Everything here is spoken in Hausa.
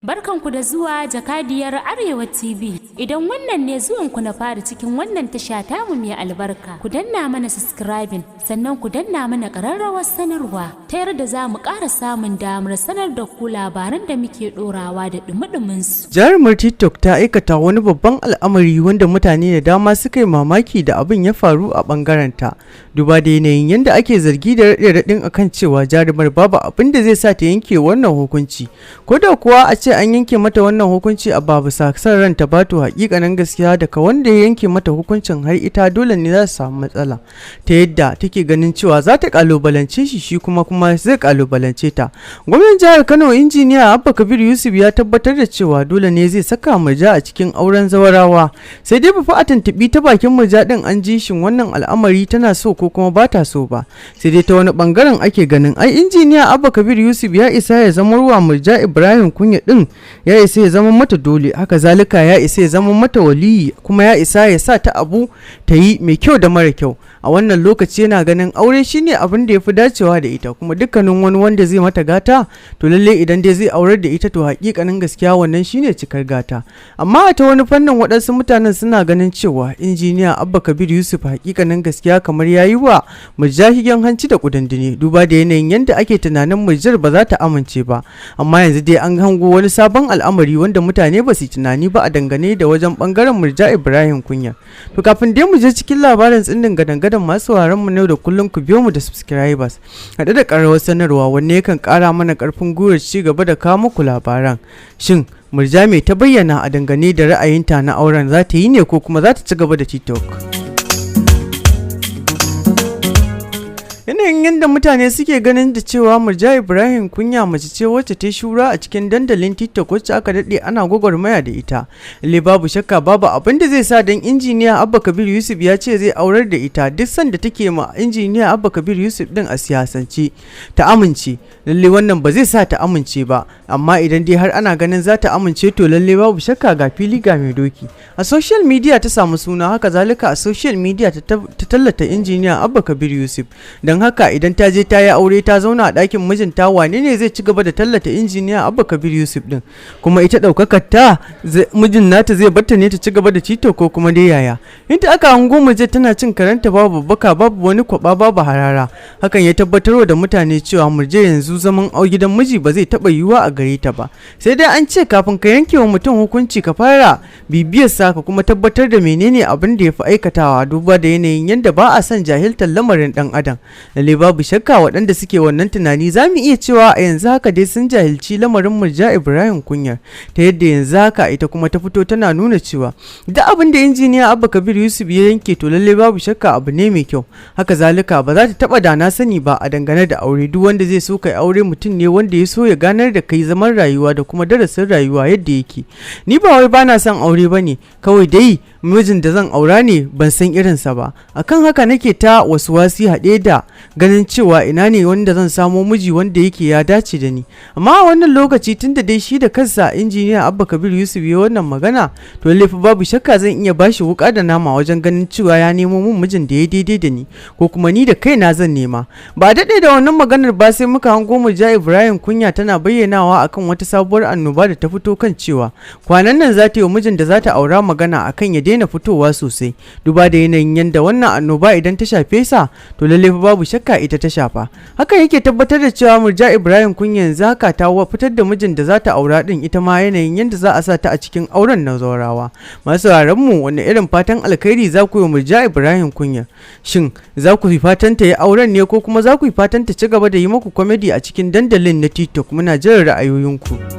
Barkanku da zuwa Jakadiyar Arewa TV. Idan wannan ne zuwanku na fara cikin wannan tasha tamu mai albarka, ku danna mana subscribing, sannan ku danna mana ƙararrawar sanarwa, ta yarda za mu ƙara samun damar sanar da ku labaran da muke ɗorawa da ɗumi su. Jarumar TikTok ta aikata wani babban al'amari wanda mutane da dama suka yi mamaki da abin ya faru a ɓangarenta. Duba da yanayin yadda ake zargi da raɗe-raɗin akan cewa jarumar babu abin da zai sa ta yanke wannan hukunci. Ko da kuwa a ce an yanke mata wannan hukunci a babu son ranta ba, to hakikanin gaskiya daga wanda ya yanke mata hukuncin har ita dole ne za su samu matsala, ta yadda take ganin cewa za ta kalubalance shi, shi kuma zai kalubalance ta. Gwamnan jihar Kano, Injiniya Abba Kabir Yusuf, ya tabbatar da cewa dole ne zai saka Murja a cikin auren zawarawa. Sai dai ba fa a tuntubi ta bakin Murja din an ji shin wannan al'amari tana so ko kuma ba ta so ba. Sai dai ta wani bangaren ake ganin ai Injiniya Abba Kabir Yusuf ya isa ya zama ruwa Murja Ibrahim Kunya din, ya isa ya zama mata dole, haka zalika ya isa ya zama mata waliyi, kuma ya isa ya sa ta abu ta yi mai kyau da mara kyau. A wannan lokaci yana ganin aure shine abin da ya fi dacewa da ita, kuma dukkanin wani wanda zai mata gata, to lalle idan dai zai aurar da ita, to hakikanin gaskiya wannan shine cikar gata. Amma a ta wani fannin, waɗansu mutanen suna ganin cewa Injiniya Abba Kabir Yusuf hakikanin gaskiya kamar yayi wa Murja shigen hanci da kudundune, duba da yanayin yadda ake tunanin Murjar ba za ta amince ba. Amma yanzu dai an hango wani sabon al'amari wanda mutane ba su tunani ba a dangane da wajen bangaren Murja Ibrahim Kunya. To, kafin dai mu je cikin labarin tsindin gadan-gadan, masu sauraron mu ne da kullum, ku biyo mu da subscribers haɗe da ƙararrawar sanarwa, wanne yakan ƙara mana ƙarfin gwiwar ci gaba da kawo muku labaran. Shin Murja mai ta bayyana a dangane da ra'ayinta na auren? Za ta yi ne ko kuma za ta ci gaba da TikTok? Yanayin yadda mutane suke ganin da cewa Murja Ibrahim Kunya mace ce wacce ta shura a cikin dandalin TikTok, wacce aka daɗe ana gwagwarmaya da ita, lalle babu shakka babu abin da zai sa dan Injiniya Abba Kabir Yusuf ya ce zai aurar da ita, duk sanda take ma Injiniya Abba Kabir Yusuf din a siyasance, ta amince. Lalle wannan ba zai sa ta amince ba. Amma idan dai har ana ganin za ta amince, to lalle babu shakka ga fili ga mai doki. A social media ta samu suna, haka zalika a social media ta tallata Injiniya Abba Kabir Yusuf. Don haka idan ta je ta yi aure, ta zauna a ɗakin mijinta, wane ne zai ci gaba da tallata Injiniya Abba Kabir Yusuf din? Kuma ita ɗaukakar ta mijin nata zai barta ne ta ci gaba da cito, ko kuma dai yaya? Inda aka hango mace tana cin karanta babu babbaka, babu wani kwaba, babu harara, hakan ya tabbatarwa da mutane cewa Murje yanzu zaman gidan miji ba zai taɓa yiwuwa a gare ta ba. Sai dai an ce kafin ka yanke wa mutum hukunci, ka fara bibiyar sa, ka kuma tabbatar da menene abin da ya fi aikatawa, duba da yanayin yadda ba a son jahiltar lamarin dan adam. Lalle babu shakka waɗanda suke wannan tunani, za mu iya cewa a yanzu haka dai sun jahilci lamarin Murja Ibrahim Kunyar, ta yadda yanzu haka ita kuma ta fito tana nuna cewa duk abin da Injiniya Abba Kabir Yusuf ya yanke, to lalle babu shakka abu ne mai kyau. Haka zalika ba za ta taba da na sani ba a dangane da aure. Duk wanda zai so kai aure, mutum ne wanda ya so ya ganar da kai zaman rayuwa da kuma darasin rayuwa yadda yake. "Ni ba wai bana son aure bane, kawai dai mijin da zan aura ne ban san irinsa ba. Akan haka nake ta wasu wasi, haɗe da ganin cewa ina ne wanda zan samo miji wanda yake ya dace da ni." Amma a wannan lokaci, tunda dai shi da kansa Injiniya Abba Kabir Yusuf ya wannan magana, to lalle babu shakka zan iya bashi wuka da nama wajen ganin cewa ya nemo mun mijin da ya daidai da ni, ko kuma ni da kaina zan nema. Ba daɗe da wannan maganar ba, sai muka hango Murja Ibrahim Kunya tana bayyanawa akan wata sabuwar annoba da ta fito, kan cewa kwanan nan za ta yi wa mijin da za ta aura magana akan ya daina fitowa sosai, duba da yanayin yanda wannan annoba idan ta shafe sa, to lalle fa babu shakka ita ta shafa. Hakan yake tabbatar da cewa Murja Ibrahim Kunya yanzu haka ta fitar da mijin da za ta aura din, ita ma yanayin yanda za a sa ta a cikin auren na zaurawa. Masu sauraron mu, wanne irin fatan alkhairi za ku yi Murja Ibrahim Kunya? Shin za ku yi fatan ta yi auren ne, ko kuma za ku yi fatan ta ci gaba da yi muku comedy a cikin dandalin na TikTok? Muna jiran ra'ayoyinku.